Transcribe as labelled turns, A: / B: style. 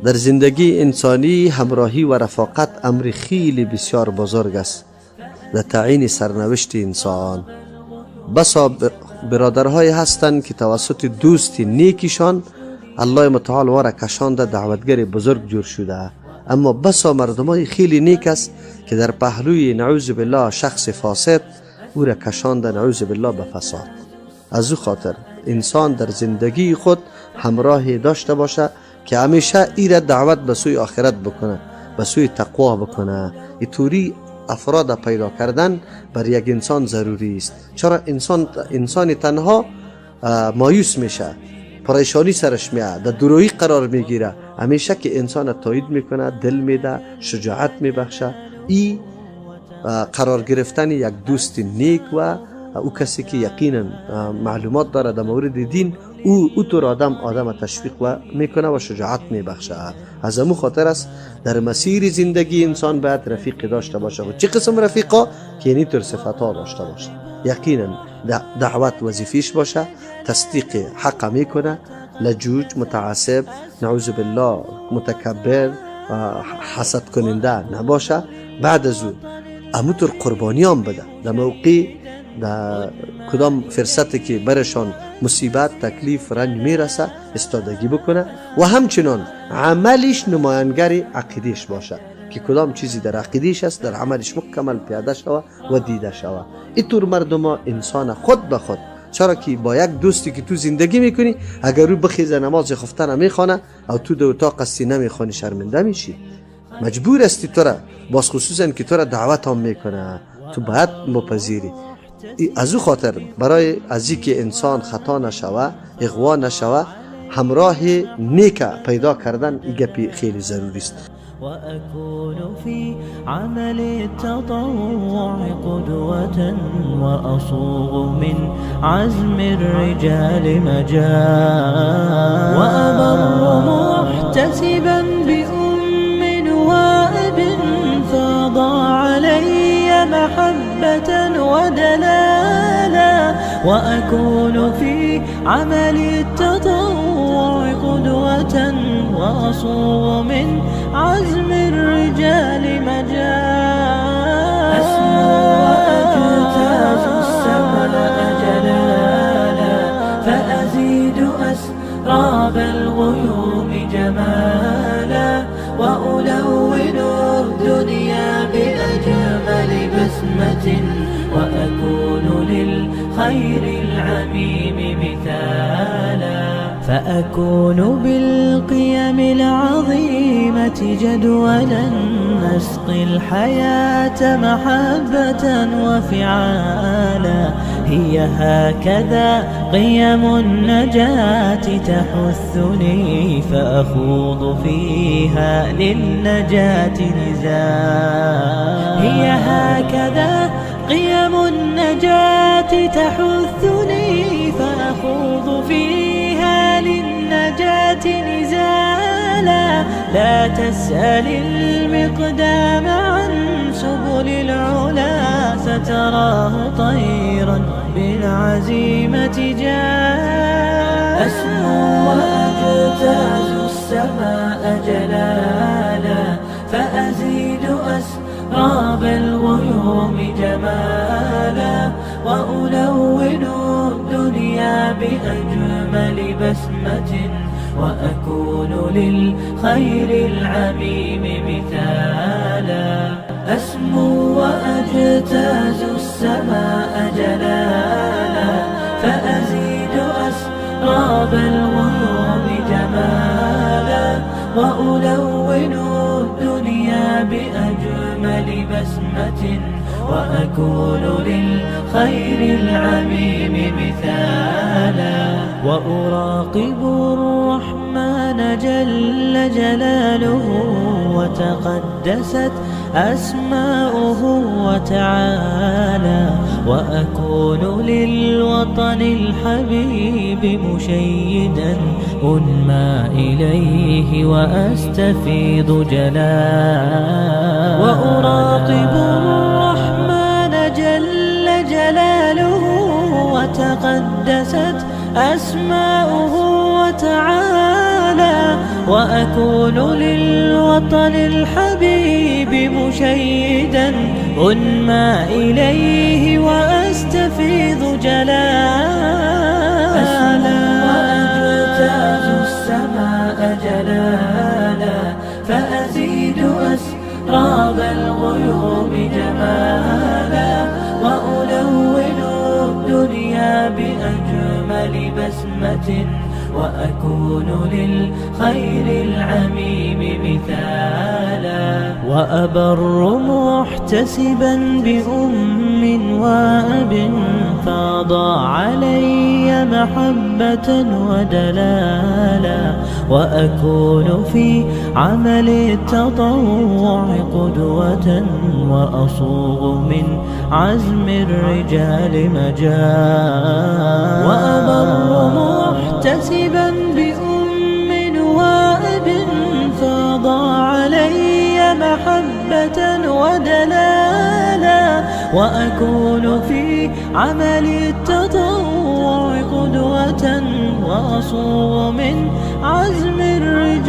A: در زندگی انسانی همراهی و رفاقت امر خیلی بسیار بزرگ است در تعیین سرنوشت انسان. بسا برادرهای هستند که توسط دوست نیکشان الله متعال وارا کشانده دعوتگر بزرگ جور شده، اما بسا مردمای خیلی نیک است که در پهلوی نعوذ بالله شخص فاسد او را کشانده نعوذ بالله به فساد. از او خاطر انسان در زندگی خود همراه داشته باشه که همیشه ای را دعوت به سوی آخرت بکنه، به سوی تقوا بکنه. اینطوری افراد پیدا کردن بر یک انسان ضروری است. چرا انسان تنها مایوس میشه، پریشانی سرش میاد، در درویی قرار میگیره. همیشه که انسان تایید میکنه، دل میده، شجاعت میبخشه. ای قرار گرفتن یک دوست نیک و او کسی که یقینا معلومات داره در مورد دین، او طور آدم تشویق و میکنه و شجاعت میبخشه. از امو خاطر است در مسیر زندگی انسان باید رفیق داشته باشه. و چه قسم رفیقا؟ که یعنی طور صفت ها داشته باشه. یقینا دعوت وظیفیش باشه، تصدیق حق میکنه، لجوج، متعصب، نعوذ بالله متکبر، حسد کننده نباشه. بعد از او اموطور قربانی هم بده در موقع در کدام فرصتی که برشان مصیبت، تکلیف، رنج میرسه استادگی بکنه و همچنان عملش نمایانگر عقیدهش باشه که کدام چیزی در عقیدهش است در عملش مکمل پیاده شوه و دیده شوه. اینطور مردم انسان خود به خود، چرا که با یک دوستی که تو زندگی میکنی اگر او بخیزه نماز خفتن نمیخوانه او تو در اتاق هستی نمیخوانی، شرمنده میشی، مجبور هستی تو را باز خصوصا که تو را دعوت هم میکنه، تو باید مپذیری. از او خاطر برای از که انسان خطا نشوه، اغوا نشوه، همراه نیک پیدا کردن ای گپی خیلی ضروری است.
B: وأكون في عمل التطوع قدوة وأصوغ من عزم الرجال مجال وأبر محتسبا بأم وأب فاضا علي محبة ودلالا وأكون في عمل التطوع قدوة وأصوغ من عزم الرجال مجال أسمو وأجتاز السماء جلالا فأزيد أسراب الغيوم جمالا وألون الدنيا بأجمل بسمة وأكون للخير العميم مثالا فأكون بالقيم العظيمة جدولا نسقي الحياة محبة وفعالا هي هكذا قيم النجاة تحثني فأخوض فيها للنجاة نزالا هي هكذا قيم النجاة تحثني فأخوض فيها للنجاة نزالا لا تسأل المقدام عن سبل العلا ستراه طيرا بالعزيمة جاء أسمو وأجتاز السماء جلالا فأزيد أسراب الغيوم جمالا وألون الدنيا بأجمل بسمة وأكون للخير العميم مثالا أسمو وأجتاز السماء جلالا فأزيد أسراب الغيوم جمالا وألون الدنيا بأجمل بسمة وأكون للخير العميم مثالا وأراقب الرحمن جل جلاله وتقدست أسماؤه وتعالى وأكون للوطن الحبيب مشيدا أنمى إليه وأستفيض جلالا وأراقب الرحمن جل جلاله وتقدست أسماؤه وتعالى. وأكون للوطن الحبيب مشيدا أنمى إليه وأستفيض جلالا. وأجتاز السماء جلالا فأزيد أسراب الغيوم جمالا وألون الدنيا بأجمل بسمة وأكون للخير العميم مثالا وأبر محتسبا بأم وأب فاض علي محبة ودلالا وأكون في عمل التطوع قدوة وأصوغ من عزم الرجال مجالا وأبر محتسبا بأم وأب فاض علي محبة ودلالا وأكون في عمل التطوع قدوة وأصوغ من عزم الرجال.